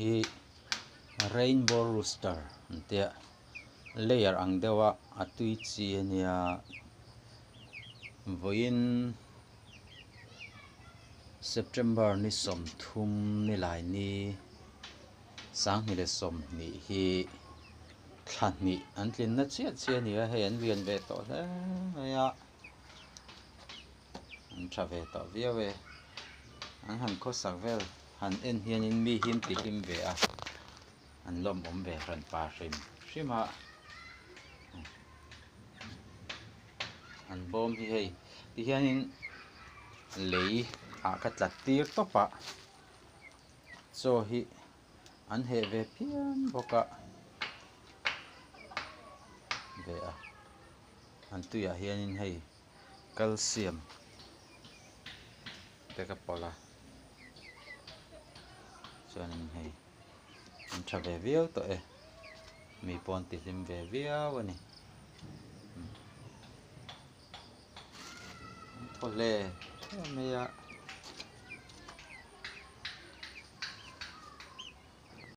hi rainbow rooster an tia layer ang deuh a a tui chi a nia vawiin september ni sawmthum ni lai ni sanghnih leh sawmhnih hi thla hnih an tlin na chiah chiah a ni a hei an lian ve tawh hle mai a an tha ve tawh viau e an han khawsak vel han en hianin mi hi an ti hlim ve a an lawmawm ve hran pa hrim hrim a an bawm hi hei ti hianin lei ah ka tlat tir tawp a chaw hi an heh ve phian bawk a ve a an tuiah hianin hei calcium te ka pawlh a chuanin hei an tha ve viau tawh e mi pawh an ti hlim ve viau a ni an thaw hle hle mai a.